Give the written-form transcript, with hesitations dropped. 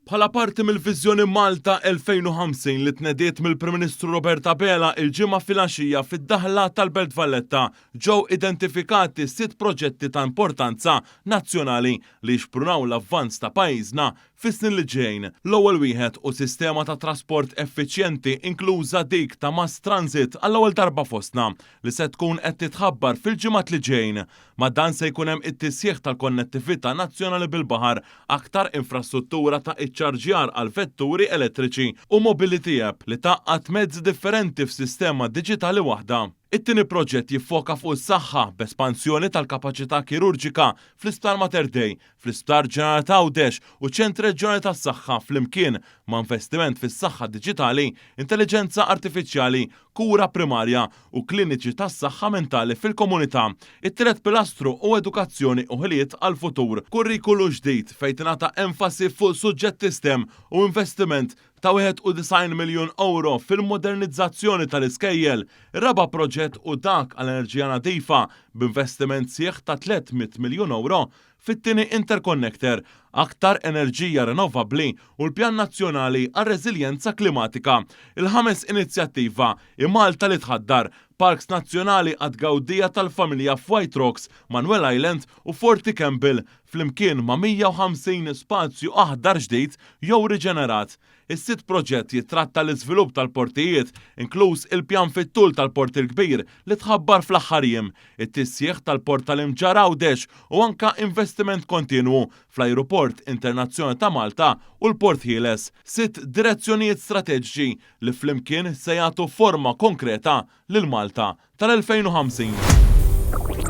Bħala parti mill-Viżjoni Malta 2050 li tnediet mill-Prim Ministru Robert Abela il-Ġimgħa filgħaxija fid-daħla tal-Belt Valletta ġew identifikati sitt proġetti ta' importanza nazzjonali li jixprunaw l-avvanz ta' pajjiżna fis-snin li ġejjin. L-ewwel wieħed hu sistema ta' trasport effiċjenti inkluża dik ta' mass transit għall-ewwel darba fostna li se tkun qed titħabbar fil-ġimgħat li ġejjin. Ma' dan se jkun hemm it-tisħiħ tal-konnettività nazzjonali bil-baħar, aktar infrastruttura ta' iċċarġjar għal vetturi elettriċi u mobility app li tgħaqqad mezzi differenti f'sistema diġitali waħda. It-tieni proġett jiffoka fuq is-saħħa b'espansjoni tal-kapaċità kirurġika fl-Isptar Mater Dei, fl-Isptar Ġenerali ta' Għawdex u Ċentri Reġjonali tas-Saħħa flimkien ma' investiment fis-saħħa diġitali, intelliġenza artifiċjali, kura primarja u kliniċi tas-saħħa mentali fil-komunità. It-tielet pilastru hu edukazzjoni u ħiliet għall-futur, kurrikulu ġdid fejn tingħata enfasi fuq suġġetti stem u investiment ta' 91 miljun ewro fil-modernizzazzjoni tal-iskejjel. Ir-raba' proġett hu dak għal enerġija nadifa b'investiment sħiħ ta' 300 miljun ewro fit-tieni interconnector, aktar enerġija rinnovabbli u l-Pjan Nazzjonali għar-Reżiljenza Klimatika. Il-ħames inizjattiva hi Malta li Tħaddar, parks nazzjonali għat-tgawdija tal-familja f'White Rocks, Manuel Island u Forti Campbell flimkien ma' 150 spazju aħdar ġdid jew riġenerat. Is-sitt proġett jittratta l-iżvilupp tal-portijiet, inkluż il-pjan fit-tul tal-Port il-Kbir li tħabbar fl-aħħar jiem, it-tisjieħ tal-Port tal-Imġarr Għawdex u anke investiment kontinwu fl-Ajruport Internazzjonali ta' Malta u l-Port Ħieles. Sitt direzzjonijiet strateġiċi li flimkien se jagħtu forma konkreta lil Malta tal-2050.